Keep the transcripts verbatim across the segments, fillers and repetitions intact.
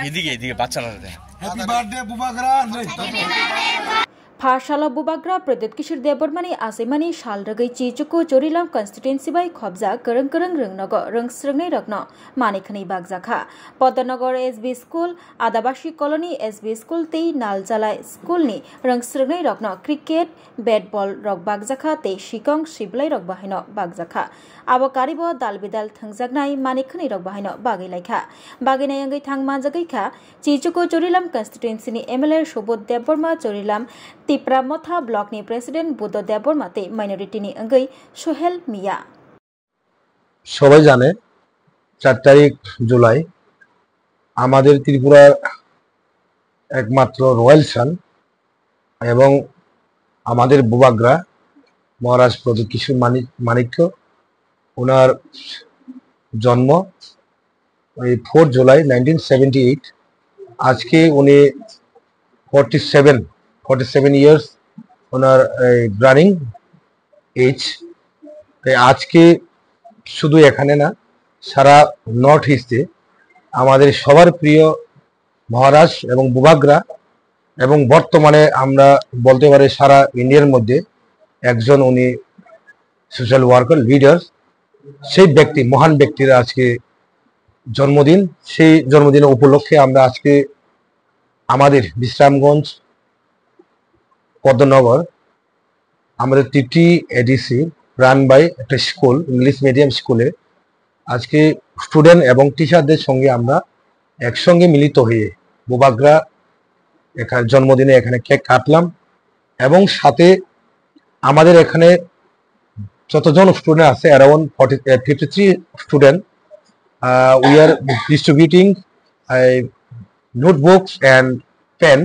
এদিকে, এদিকে, বাচ্চারা দে। Happy birthday, Bubagra! Pharsalo Bubagra Pradyot Kishore Debbarmani achaimani sal rwgwi Chichuku Chorilam constituency bai khobjak kwrwng kwrwng rwngnogo rwng swrwngnairokno manwi khwnwi bakjakha. Podanagar S B School, Adabasi Colony S B School tei Naljalai School ni rwng swrwngnairokno cricket, bat ball rok bakjakha tei sikong siblai rok bahaino bakjakha. Abo karibo dal bidal thwngjaknai manwi khwnwi rok bahaino bagwi laikha. Bagwi nai wngwi thang manjagwi kha Chichuku Chorilam constituency ni M L A Subodh Debbarma, Chorilam Tipra Motha block ni president Buddho Debbarma tei minority ni wngwi Sohel Miya. সবাই জানে, চার তারিখ জুলাই আমাদের ত্রিপুরার একমাত্র রয়্যাল সান এবং আমাদের বুবাগ্রা মহারাজ প্রদ্যোৎ কিশোর মানিক মাণিক্য, ওনার জন্ম এই four July nineteen seventy eight. আজকে উনি forty seven, forty seven years ওনার এই রানিং এজ। তাই আজকে শুধু এখানে না, সারা নর্থ ইস্টে আমাদের সবার প্রিয় মহারাজ এবং বুবাগ্রা এবং বর্তমানে আমরা বলতে পারি সারা ইন্ডিয়ার মধ্যে একজন উনি সোশ্যাল ওয়ার্কার, লিডার, সেই ব্যক্তি, মহান ব্যক্তির আজকে জন্মদিন। সেই জন্মদিন উপলক্ষে আমরা আজকে আমাদের বিশ্রামগঞ্জ পদ্মনগর, আমাদের টিটি এডিসি রান বাই একটা স্কুল, ইংলিশ মিডিয়াম স্কুলে আজকে স্টুডেন্ট এবং টিচারদের সঙ্গে আমরা একসঙ্গে মিলিত হয়ে বুবাগ্রা এখানে জন্মদিনে এখানে কেক কাটলাম এবং সাথে আমাদের এখানে যতজন স্টুডেন্ট আছে, around forty, fifty three student, we are distributing notebooks and pen.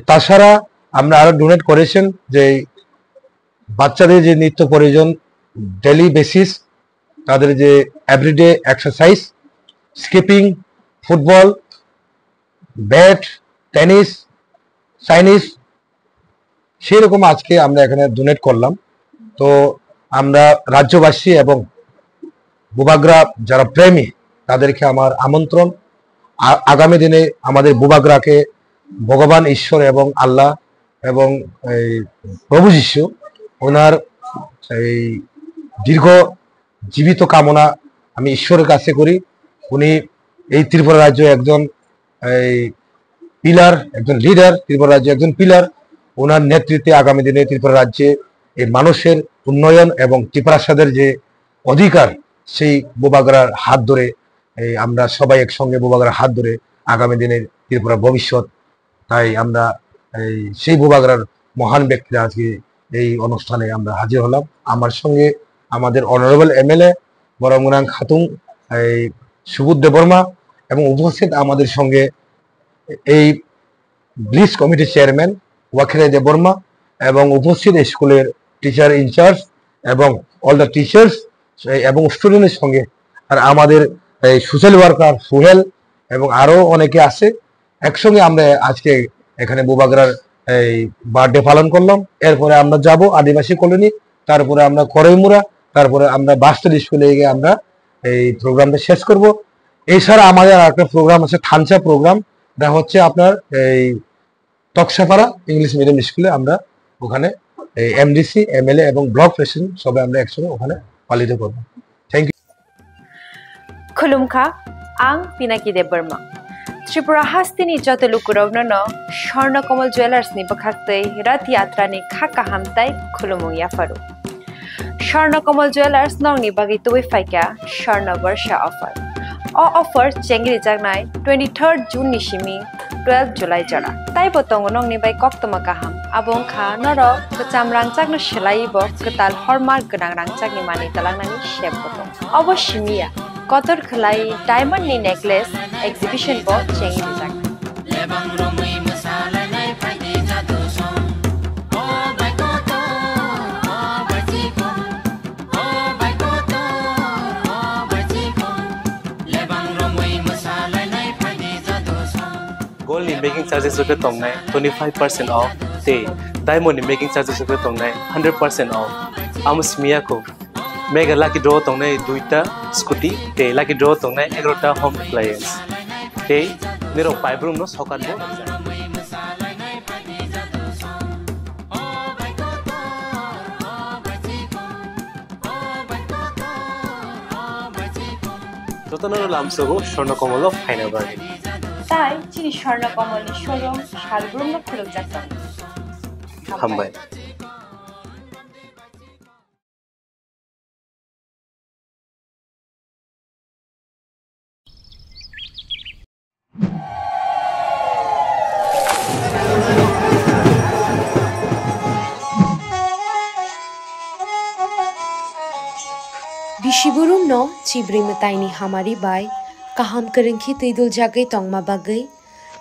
তাছাড়া আমরা আরো ডোনেট করেছেন যে বাচ্চাদের যে নিত্য প্রয়োজন, ডেইলি বেসিস, তাদের যে everyday exercise, skipping, football, bat, tennis, Chinese, সেই রকম আজকে আমরা এখানে ডোনেট করলাম। তো আমরা রাজ্যবাসী এবং বুবাগ্রা যারা প্রেমী, তাদেরকে আমার আমন্ত্রণ। আগামী দিনে আমাদের বুবাগ্রাকে ভগবান ঈশ্বর এবং আল্লাহ এবং এই প্রভু যীশু ওনার এই দীর্ঘ জীবিত কামনা আমি ঈশ্বরের কাছে করি। উনি এই ত্রিপুরা রাজ্য একজন এই পিলার, একজন লিডার, ত্রিপুরা রাজ্য একজন পিলার। ওনার নেতৃত্বে আগামী দিনে ত্রিপুরা রাজ্যে এই মানুষের উন্নয়ন এবং ত্রিপুরাসাদের যে অধিকার, সেই বুবাগ্রার হাত ধরে এই আমরা সবাই একসঙ্গে বুবাগ্রার হাত ধরে আগামী দিনের ত্রিপুরা ভবিষ্যৎ। তাই আমরা এই সেই বুবাগ্রার মহান ব্যক্তিরা আজকে এই অনুষ্ঠানে আমরা হাজির হলাম। আমার সঙ্গে আমাদের অনারেবল এমএলএ বরমগুনাং খাতুং, এই সুবোধ দেববর্মা এবং উপস্থিত আমাদের সঙ্গে এই ব্লিস কমিটির চেয়ারম্যান ওয়াখেরে দেববর্মা এবং উপস্থিত স্কুলের টিচার ইনচার্জ এবং অল দ্য টিচার্স এবং স্টুডেন্টের সঙ্গে আর আমাদের এই সোশ্যাল ওয়ার্কার সুহেল এবং আরও অনেকে আছে। একসঙ্গে আমরা আজকে এখানে বুবাগ্রার এই বার্থডে পালন করলাম। এরপরে আমরা যাব আদিবাসী কলোনি, তারপরে আমরা করইমুড়া, তারপরে আমরা বাসতলী স্কুলে গিয়ে আমরা এই প্রোগ্রামটা শেষ করব। এছাড়া আমাদের আর একটা প্রোগ্রাম আছে, থানচা প্রোগ্রাম, এটা হচ্ছে আপনার এই তক্সাপাড়া ইংলিশ মিডিয়াম স্কুলে আমরা ওখানে এই এমডিসি, এমএলএ এবং ব্লক প্রেসিডেন্ট সবাই আমরা একসঙ্গে ওখানে পালিত করব। Thank you. Khulumkha, ang Pinaki Debbarma. Tripura hasteni joto lukurokno no Swarna Kamal Jewellers ni bwkhaktwi Rath Yatra ni kha kaham tai khulumung yapharu. Swarna Kamal Jewellers nokni bagwi tubui phaikha Swarna Barsha offer. O offer chengri jaknai twenty third June ni simi twelve July jora. Taibo tongo nokni bai koktwma kaham. Abo wngkha norok kwcham rangchakno swlaiwi bo kwtal hallmark gwnang rangchakni manwi twlangnani sep bo tongo. Obo simi ya, kotor khwlai diamond ni necklace exhibition bo cheng rijak. Gold ni making charges rwkhe tongnai twenty five percent off. Tei diamond ni making charges rok tongnai hundred percent off. Amo simi ya kho. Mega lucky draw tongnai duita scooty, tei lucky draw tongnai egarota home appliance. Tei nirok paibrum no sokat bo. Jotono lamsogo Swarna Komolo phaina bagwi. Tai chini Swarna Komolni showroom salbrumno khulukjak tongo. Hambai. Bisiburumno chibrwi mwtaini hamari bai kaham kwrwngkhe twiduljagwi tongma bagwi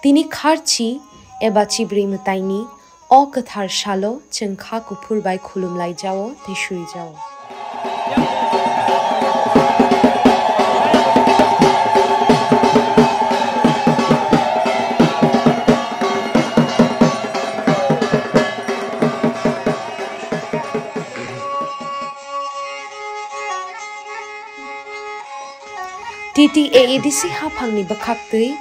tini kharchi eba chibrwi mwtaini o kwthar salo chwng kha kuphur bai khulumlaijao tei suijao. T T A A D C haphangni bwkhaktwi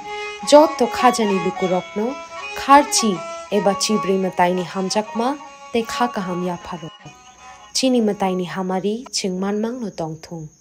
joto khajani lukurokno kharchi eba chibrwi mwtaini hamjakma tei kha kaham yapharo. Chini mwtaini hamari chwng manmangno tongthung.